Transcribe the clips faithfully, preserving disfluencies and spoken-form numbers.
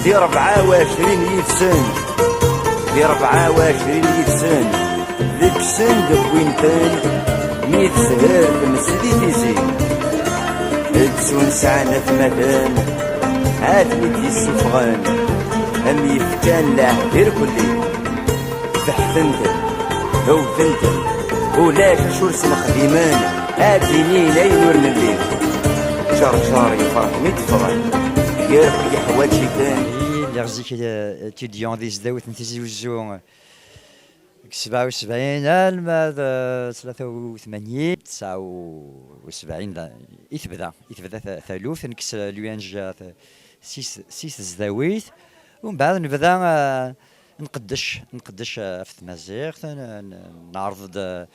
Di rebɛa u ɛecrin yid-sen, di rebɛa u ɛecrin yid-sen, deg-sen dewwin-ten mi teshir tmes di tizi. Ttun sɛan atmaten, ad ten-id-yessufɣen, am yefkan leɛhed irkelli. Beḥten-ten, hewten-ten, ulac acu ur sen-xdimen, ad d-inin ayen ur nelli. Ǧerǧer yefreḥ mi d-ffɣen, yerbeḥ yeḥwaǧ-iten. Lliɣ zik, eh, étudiant di tesdawit n Tizi Wezzu, deg sebɛa u sebɛin alma d, eh, tlata u tmanyin, tesɛa u sebɛin da, i tebda, i tebda ta-, taluft, nekkes, eh, l'U N G ta-, si s-, si tesdawit, umbeɛd nebda, eh, nqeddec, nqeddec, eh, ɣef tmaziɣt, n-, n-, neɛreḍ-d, eh,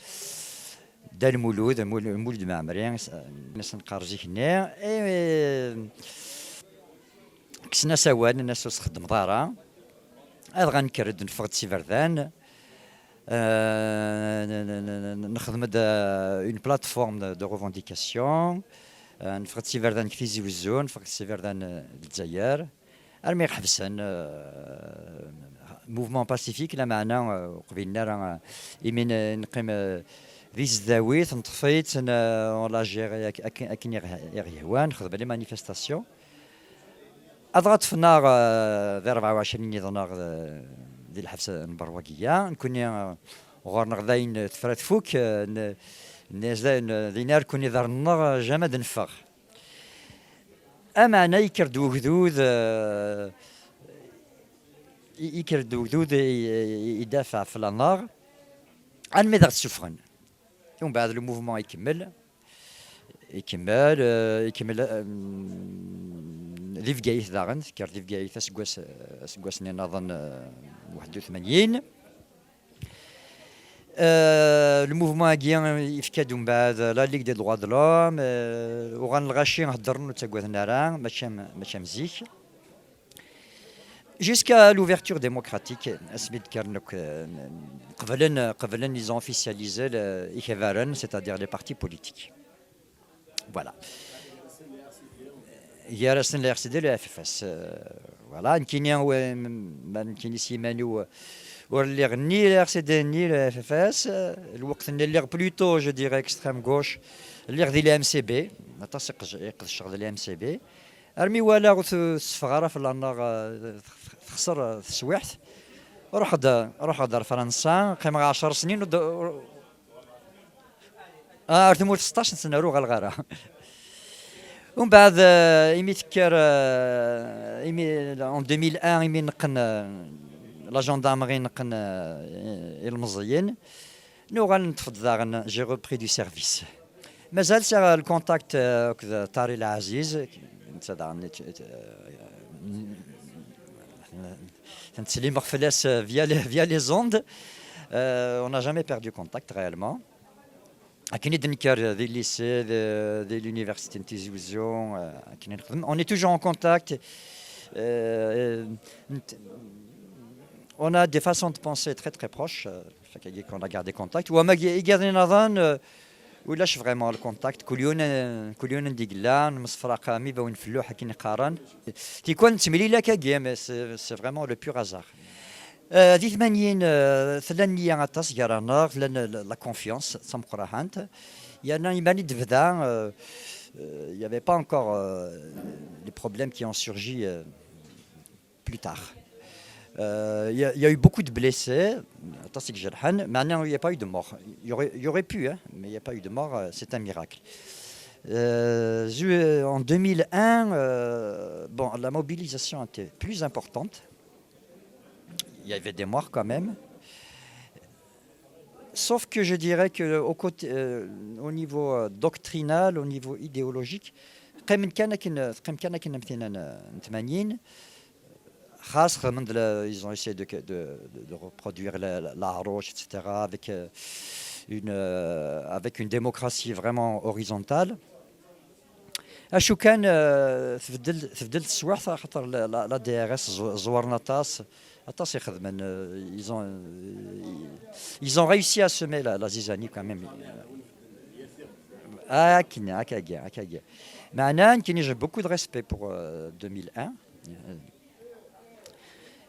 Dda Lmulud, Mul-, Lmulud Mɛemmri, s-, ma s-neqqar zik-nni, eh, kksen-as awal, nnan-as ur s-txeddmeḍ ara. Adɣa nekker-d, neffeɣ-d s iberdan, eh, n-, n-, n-, n-, nexdem-d, eh, une plateforme de, de revendication, eh, neffeɣ-d s iberdan deg Tizi Wezzu, neffeɣ-d s iberdan, eh, Lezzayer, armi ɣ-ḥebsen, eh, mouvement pacifique, lameɛna, eh, ur qbilen ara, eh, imi n-, neqqim, eh, di tesdawit, neṭṭef-itt, n-, on la gère ak-, ak-, akken i ɣ-, i ɣ-yehwan, nexdem les manifestations. Adɣa ṭṭfen-aɣ, eh, di rebɛa u ɛecrin iḍ-nneɣ, eh, di lḥebs n Berwagiya. Nekkni, eh, ɣur-neɣ dayen tefra tfuk, eh, n-, n-, n-, din ar kun iḍarren-nneɣ, eh, jamais ad neffeɣ. Ameɛna yekker-d wegdud, eh, i-, yekker-d wegdud i-, i-, idafeɛ fell-aneɣ, armi d aɣ-d-ssufɣen. Umbeɛd, le mouvement ikemmel, ikemmel, eh, ikemmel, eh, di Bgayet daɣen, tekker di Bgayet aseggas, aseggas-nni nniḍen, eh, waḥed u tmanyin. Eh, le mouvement-agi yefka-d umbeɛd la Ligue des droits de l'homme, eh, uɣalen lɣaci heddren, ur ttaggaden ara, mačči am, mačči am zik. Jusqu'à l'ouverture démocratique, asmi d-kkren akk, eh, qeblen, qeblen, ils ont officialisé le, ikabaren, c'est-à-dire les partis politiques. Voilà. Gar-asen le R C D, le F F S. Euh, voilà, nekkini, euh, ma nekkini s yiman-iw, euh, ur lliɣ ni le R C D ni le F F S. Euh, lweqt-nni lliɣ plutôt, je dirais, extrême gauche. Lliɣ di le M C B, aṭas i qej-, i qedceɣ di le M C B. Armi walaɣ ur t-, teffeɣ ara fell-aneɣ, euh, texṣer, euh, teswiɛt. Ruḥeɣ-d, ruḥeɣ-d ar Fransa, qqimeɣ ɛecr snin, ur d-, ur, Ah, ar tmurt seṭṭac n sna ur uɣaleɣ ara. Umbeɛd, euh, imi tekker, euh, imi, en deux mille un, imi neqqen, euh, la gendarmerie neqqen, euh, ilmeẓyen, nuɣal neṭṭef-d daɣen, j'ai repris du service. Mazal sɛiɣ le contact, euh, akked Tari Laɛziz, netta daɣen, euh, nettsellimeɣ fell-as, euh, via les, via les ondes. Euh, on n'a jamais perdu contact réellement. Akken i d-nekker di lycée, di, di l'université n Tizi Wezzu, euh, akken i nexdem. On est toujours en contact. Euh, nt-, on a des façons de penser très, très proches. Euh, fait qu'on a gardé contact. Wamag, igiḍ nniḍen, euh, ulac vraiment le contact. Kul yiwen, euh, kul yiwen anda yella, nemsefraq am ibawen n felluḥ, akken i qqaren. Tikwal nettemlil akkagi, mais c'est, c'est vraiment le pur hasard. Euh, di tmanyin, euh, tella nniya aṭas gar-aneɣ, tella la, la confiance, d tameqqrant. Yerna iman i d-tebda, euh, euh, il y avait pas encore, euh, les problèmes qui ont surgi, euh, plus tard. Euh, il y a, il y a eu beaucoup de blessés, aṭas i ijerḥen, mais il n'y a pas eu de mort. Il y aurait, il y aurait pu, hein, mais il n'y a pas eu de mort, euh, c'est un miracle. Euh, ju-, en deux mille un, euh, bon, la mobilisation était plus importante. Il y avait des morts quand même. Sauf que je dirais que au côté, euh, au niveau, euh, doctrinal, au niveau idéologique, qqimen kan akken, qqimen kan akken am tin n, n tmanyin. Xas xedmen-d la, ils ont essayé de, de, de, de reproduire la, la, la Harouche, et cetera, avec, euh, une, euh, avec une démocratie vraiment horizontale. Acu kan, euh, tbeddel, tbeddel teswiɛt, axaṭer la, la, la D R S ẓ-, ẓewren aṭas, aṭas i xedmen, euh, ils ont, euh, ils ont réussi à semer la, la zizanie quand même. Akken, akkagi, akkagi. Meɛna, nekkini, j'ai beaucoup de respect pour, euh, deux mille un.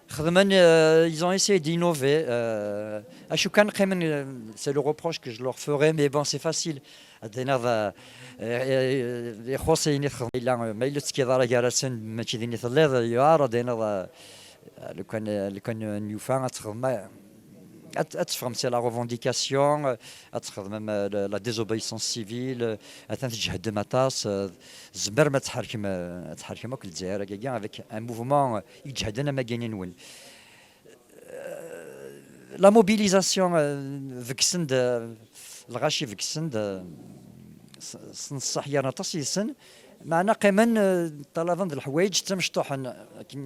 Xedmen, euh, ils ont essayé d'innover. Euh, acu kan qqimen, euh, c'est le reproche que je leur ferai, mais bon, c'est facile. Ad d-iniḍ, euh, euh, ixuṣ ayen i txedmem. Yella, euh, ma yella ur tettekkiḍ ara gar-asen, mačči din i telliḍ, yuɛer ad d-iniḍ, euh, lukan, lukan n yufa ad txedmem, ad, ad teffɣem si la revendication, euh, ad txedmem, euh, la, la désobéissance civile, euh, atan tǧehdem aṭas, euh, tzemrem ad tḥerkem, euh, ad tḥerkem akk Lezzayer agagi avec un mouvement, euh, iǧehden am agini-nwen. Euh, la mobilisation, euh, veksen-d, euh, lɣaci veksen-d, euh, s-, s-, neṣṣaḥ yerna aṭas yid-sen, meɛna qqimen, euh, ṭalaben d leḥwayeǧ ttamecṭuḥen, akken,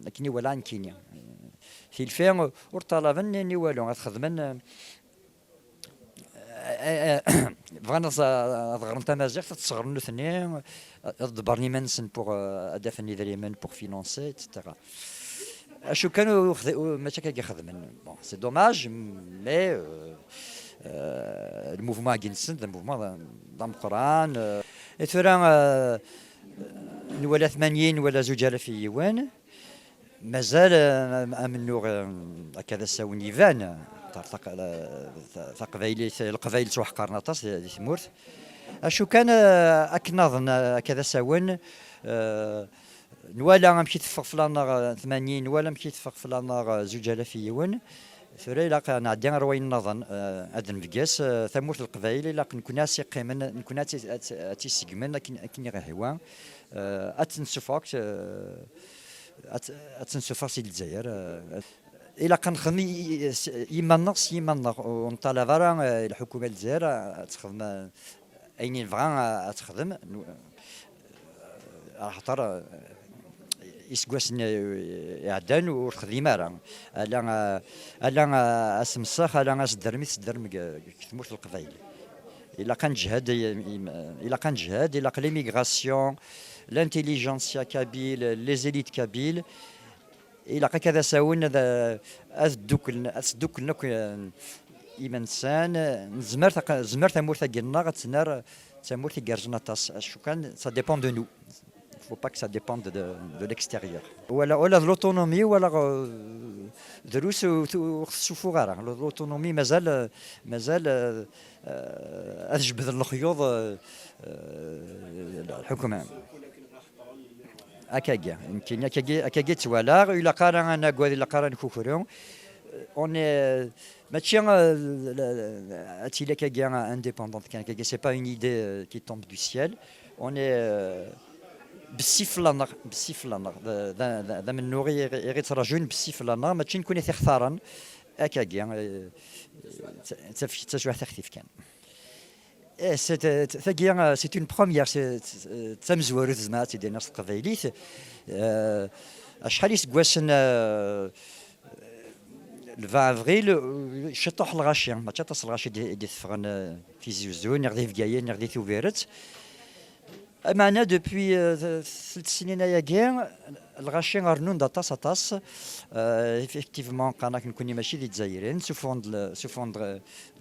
akken i walaɣ nekkini. Tilfi, euh, ur ṭalaben ni, ni walu, ad xedmen, euh, euh, euh, bɣan ad, ad ɣren tamaziɣt, ad tt-ɣren nutni, ad ḍebbren iman-nsen pour, euh, ad afen idrimen pour financer, et cetera. Acu kan ur xdi-, ur, mačči akka i xedmen. Bon, c'est dommage, mais, euh, euh, le mouvement-agi-nsen, d mouvement d, d ameqqran. Euh, et tura, euh, nwala tmanyin, nwala zuǧ alaf i yiwen. Mazal, euh, am-, amennuɣ, euh, akka d asawen iban, tar-, taq-, la-, ta-, taqbaylit, Leqbayel ttwaḥqaren aṭas di, di tmurt. Acu kan, euh, akken naḍen, euh, akka d asawen, euh, nwala amek i teffeɣ fell-aneɣ, euh, tmanyin, nwala amek i teffeɣ fell-aneɣ, euh, zuǧ alaf i yiwen. Tura ilaq ad nɛeddi ar wayen nniḍen, euh, ad nbegges, euh, tamurt n Leqbayel, ilaq nekni ad tt-iqqimen, nekni ad tt-, ad tt-, ad tt-iseggmen akken, akken i ɣ-ihwa, euh, ad tt-nessufeɣ, euh, ad, ad tt-nessufeɣ si Lezzayer. Euh, ilaq ad nexdem i, i, s-, iman-nneɣ s yiman-nneɣ, ur nṭalab ara, euh, lḥukuma n Lezzayer, euh, ad texdem, euh, ayen i nebɣa, euh, ad texdem. Nu-, euh, axaṭer, euh, iseggasen, euh, iɛeddan ur texdim ara. Ala, euh, ala, euh, asemsex, ala asderm i tesderm deg, deg tmurt n Leqbayel. Ilaq ad neǧhed, i, i, ilaq ad neǧhed, ilaq l'immigration, l'intelligentsia kabyle, les élites kabyles, ilaq akka d asawen ad, ad dduklen, ad sduklen akk, eh, iman-nsen. Nezmer taq-, nezmer tamurt-agi-nneɣ ad tt-nerr d tamurt igerrzen aṭas. Acu kan, ça dépend de nous. Faut pas que ça dépende de, de l'extérieur. Wala, wala d l'autonomie, wala, euh, drus ur t-, ur ɣ-tessufuɣ ara. L'autonomie mazal, mazal, euh, euh, ad jebden lexyuḍ, euh, euh, lḥukuma. Akkagi, nekkini akkagi, akkagi ttwalaɣ, ur ilaq ara ad nagad, ur ilaq ara ad nkukru. On est, mačči, euh, la, la, ad tili akkagi indépendante kan, akkagi, c'est pas une idée, euh, qui tombe du ciel. On est, euh, bessif laneɣ, bessif laneɣ. D, d, d, d amennuɣ i, i, i ɣ-ittraǧun, bessif laneɣ, mačči nekkni i t-ixtaren. Akkagi, euh, d, d, d taswiɛt taxfift kan. Eh, c'est, euh, tagi, euh, c'est une première, c'est, c'est, euh, d tamezwarut, zemreɣ ad tt-id-iniɣ s teqbaylit. Euh, acḥal iseggasen, euh, le vingt avril, euh, ciṭuḥ lɣaci, mačči aṭas lɣaci i d-, i d-iteffɣen, euh, Tizi Uzzu, neɣ di Bgayet, neɣ di Tubiret. Meɛna, depuis, euh, th-, tlata snin ayagi, lɣaci rennun-d aṭas, aṭas. Euh, effectivement, qqaren-ak nekkni mačči d Izzayriyen, ssuffɣen-d le, ssuffɣen-d, euh,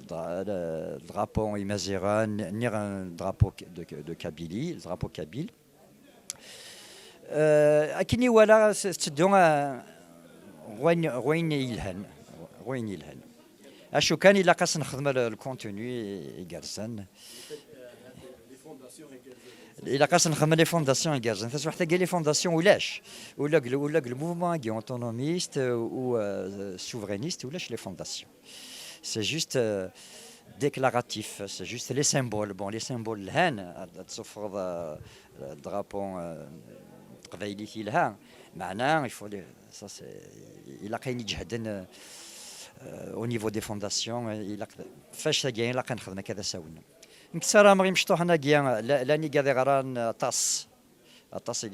dra-, le drapeau imaziɣen, niɣ un drapeau de, de Kabylie, le drapeau kabyle. Euh, akken i walaɣ s-, tetteddu, euh, ɣer wayen, ɣer wayen yelhan, ɣer wayen yelhan. Acu kan, ilaq ad s-nexdem le, le contenu igerrzen. Ilaq ad s-nexdem les fondations igerrzen. Taswiɛt-agi, les fondations ulac. Ula deg, ula deg le mouvement-agi autonomiste, euh, ou, euh, souverainiste, ulac les fondations. C'est juste, euh, déclaratif, c'est juste les symboles. Bon, les symboles lhan, ad, ad tsuffɣeḍ, euh, drapeau, euh, teqbaylit yelha. Meɛna, il faut les, ça c'est, ilaq ayen iǧehden, euh, euh, au niveau des fondations, euh, ilaq, fac tagi, ilaq ad nexdem akka d asawen. Nekk ssarameɣ imecṭuḥen-agi, la, llan igad iɣran aṭas, aṭas i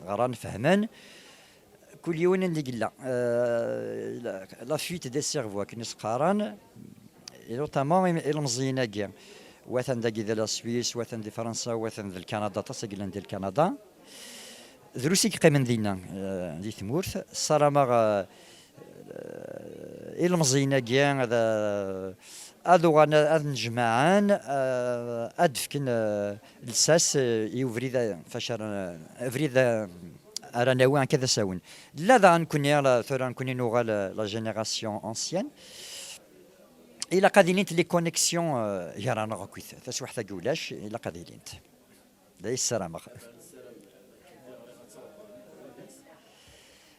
ɣran, fehmen. Kul yiwen anda i yella. Euh, la, la fuite des cerveaux, akken i s-qqaren, et notamment im-, ilemẓiyen-agi. Watan dagi di la Suisse, watan di Fransa, watan di Lkanada, aṭas i yellan di Lkanada. Drus i yeqqimen dinna, euh, di tmurt. Ssarameɣ, euh, ilemẓiyen-agi ad, ad uɣalen ad, ad nnejmaɛen, eh, ad d-fken, eh, lsas, eh, i ubrid, eh, fac ara, abrid, eh, Ara nawi akka d asawen. La daɣen nekkni, la, tura nekkni nuɣal, euh, la génération ancienne. Ilaq ad ilint les connexions, euh, gar-aneɣ akkit. Taswiḥt-agi ulac, ilaq ad ilint. D ay ssarameɣ.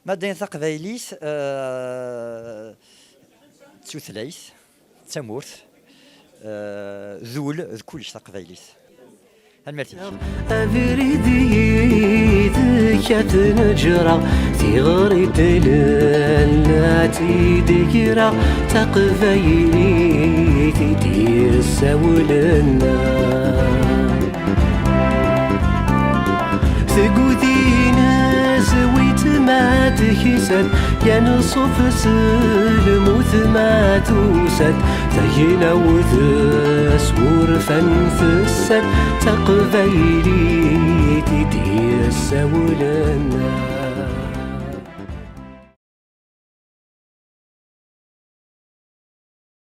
Ma d taqbaylit, euh, d tutlayt, d tamurt, euh, d ul, d kullec taqbaylit. Tanemmirt-ik. Abrid yid-k ad t-neǧreɣ, tiɣri d lalla ad tt-id-greɣ, taqbaylit i d-yessawlen. Tegguti-ines wetma teksan, yan ṣṣuf s lmut ma tusa-d, tagnawt s wurfan tessa-d, taqbaylit i d-yessawlen.